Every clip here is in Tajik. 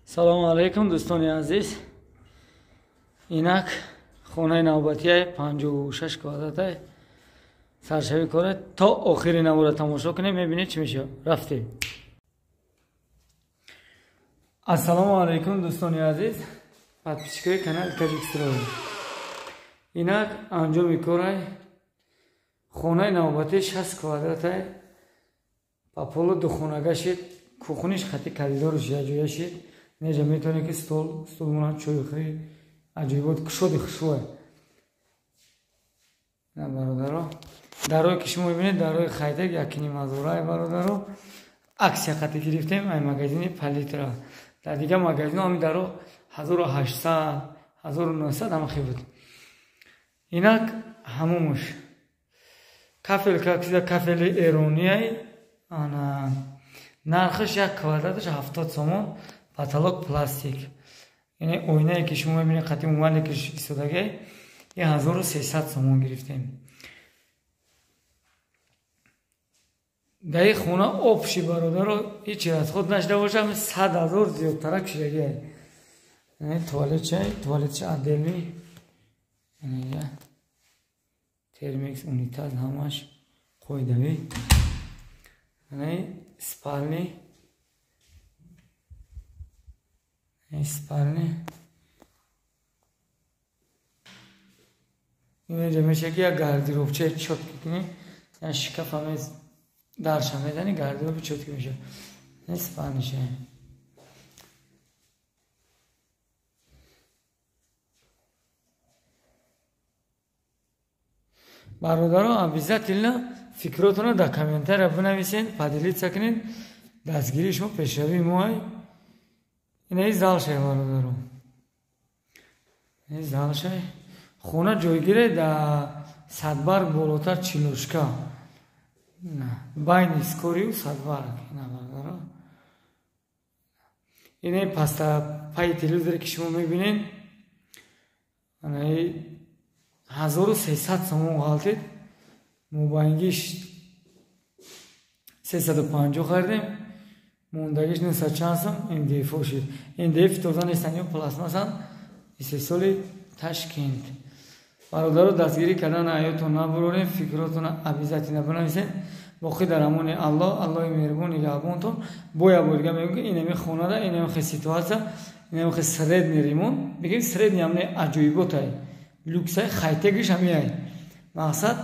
Салому алайкум, дӯстони азиз. Инак хонаи навбатияй 56 квадратай саршавӣ коре. То охири навора тамошо кунем, мебинед чӣ мешавад. Рафтем. Ассалому алайкум, дӯстони азиз, подписчикои канали Таҷикстрой. Инак анҷоми корай хонаи навбатии 60 квадратай ба полу духонага шид, кухниш хати коридорш якҷоя шид. Неҷа метавонед ки стол монанд, чойхӯрӣ, аҷоибот, кушоди хушрӯе. На бародаро, дарое ки шумо мебинед, дарои хайтек якнимазорае бародаро. Аксия қати гирифтем ай магазини Палитра. Дар дигар магазино ҳамин даро 1800, 1900 ҳама хел буд. Инак ҳамумуш кафел каксида кафели эронияй, ана нархаш як квадраташ 70 сомон, потолок пластик. Яъне оинае ки шумо мебинед қати умвале ки истодагай, 1300 сомон гирифтем. Дар ин хона общий бародаро ҳеҷ расход нашуда бошад, 100 000 зиёдтарак шидагиай. Туалетчай, туалетча отдельный, термикс, унитаз ҳамаш қоидавӣ. Спальни, спальни инҷа меша ки як гардеробчаи чёткий кунӣ, шкафа дарша мезани, гардероби чёткий мешавад. Спальниша. Бародаро, обязательно фикротонро дар комментария бинависед, поделиться кунед. Дастгирии шумо пешравии моай. Инаи залшай бародаро, инаи залшай. Хона ҷойгире дар Садбарг, болотар Чилушка, байни Скорию Садбарг. Ина бародаро, инаи паста пайи телевизоре ки шумо мебинед, анаи 1300 сомон ғалтид. Мобайнгиш 350 харидем, мондагиш 900 чанд сом МДФ шид. МДФ тоза нестан ё пластмасан, истеҳсоли Ташкент. Бародаро, дастгирӣ кардан аётон набурорем, фикротонро обязательно бинависед. Боқӣ дар амони Аллоҳ, Аллоҳи меҳрубон нигаҳбонтон. Бо як бор дига мегӯям ки инами хонада, инами хел ситуация, инами хел средний ремонт, бигем средний ҳам не, аҷоиботай, люксай, хайтегиш ҳамияй. Мақсад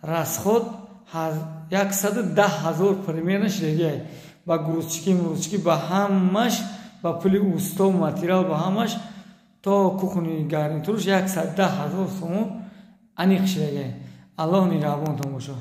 расход 110 000 примерно шидагиай. Ба грузчики, мрузчики, ба ҳамаш, ба пули усто, материал, ба ҳамаш, то кухни гарнитуруш 110 000 сомон аниқ шидагиай. Аллоҳ нигаҳбонтон бошад.